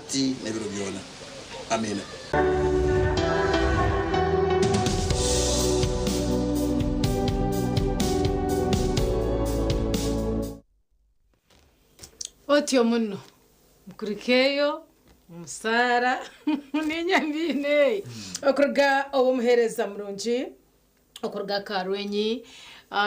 Hati n'ebiro byona. Amiina. Otyo muno Nkurikeyo omusaara niinye mbiine okuruga ow'omuheereza murungi okuruga Karwenyi.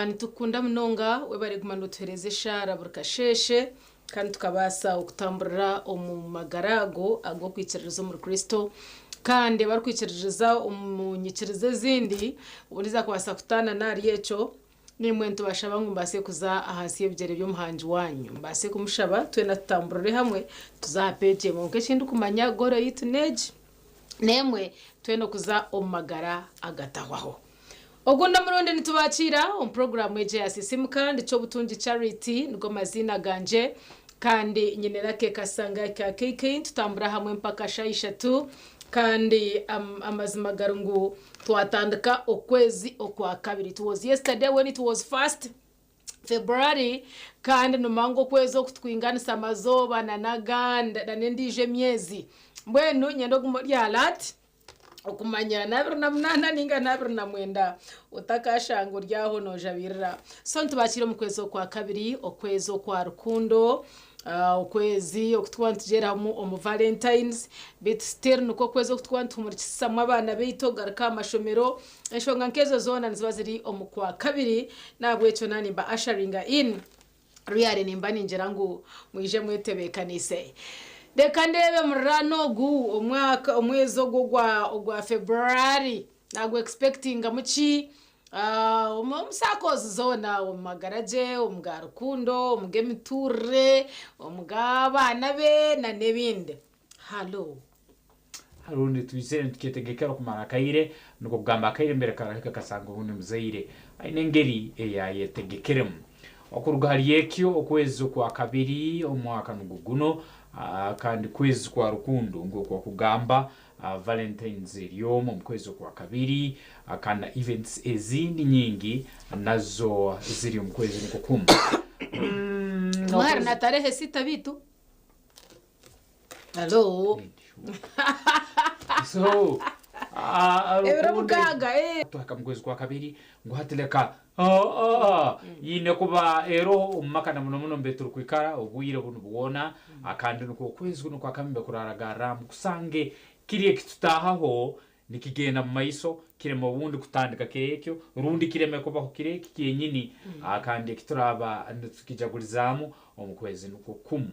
Nitukukunda munonga webare kuguma notuheereza eshaara buri kasheeshe kandi tukabaasa okutamburira omu magara ago ag'okwikiririza omuri Kristo. Kandi abarikwikiririza omu nyikiriza ezindi obundi zakubaasa kutaana n'ahari ekyo, naimwe nitubashaba ngu mubaase kuza ahansi y'ebigyere by'omuhangi waanyu mubaase kumushaba twena tutamburire hamwe tuze aha peegi emwe. Kwonka eki ndikumanya goal yaitu n'egi n'emwe twena okuza omu magara agatahwaho. Ogundi omurundi nitubakiira omu puroguraamu egi eya Sisimuka ndi Ky'obutungi Charity nigo maziina gangye kandi nyine Lucky Kasanga aka KK nitutambura hamwe mpaka shaaha ishatu kandi amazima gari ngu twatandika okwezi okwakabiri it was yesterday when it was first February kandi nomanya ngu okwezi oku tikwinganisa amazooba nana endiijo emyezi mbwenu niinyenda ogume ori alert okumanya n'abiri na munaana ninga n'abiri na mwenda otakashanga ori aho noojabirira. So nitubakiira omu kwezi okwa kabiri, okwezi okwa rukundo, okwezi oku turikuba nitugyeramu omu Valentines beitu still nikwo okwezi oku turikuba nituhumurikisamu abaana baitu okugaruka aha mashomero. Enshonga nk'ezo zoona niziba ziri omu kwa kabiri n'ahabw'ekyo naaba nimba usharinga in. Really nimba ningira ngu mwije mwetebeekaniise. Reka ndeebe muriraano ogu omwaka omwezi ogu ogwa ogwa February naagu expectingamu ki? Omu omu circles zoona omu magara gye, omu ga rukundo, omu g'emituurire, omu g'abaana be n'ebindi. Halo. Rundi twizire nitukyetegekera okumara akaire, nukwo kugamba akaire mbere karahika kasanga obundi omuzaire aine engeri ei ayetegekiremu. Okuruga hali ekyo, okwezi okwakabiri omwaka nugwo guno, kandi kwezi kwa rukundo nk'oku bakugamba, Valentines eri omu omu kwezi okwakabiri, kandi na events ezindi nyingi nazo ziri omu kwezi nukwo kumu. Tumwe hari na tarehe sita beitu. Halo. So, Ebiro mukaaga, eh. Twahika mu kwezi kwa kabiri ngu hati leka ah, ah, yine kuba eroho omu maka na muno muno mbere turukwikara obwire bunu bwona kandi nukwo okwezi kunu kwa kabiri mbe kuraragarramu kusange kiri ekitutahaho Nikigenda mu maiso, kireme obundi kutandika kiro ekyo, rundi kireme kubaho kiro eki kyenyini, kandi eki turaaba nitukijagurizaamu omu kwezi nukwo kumu.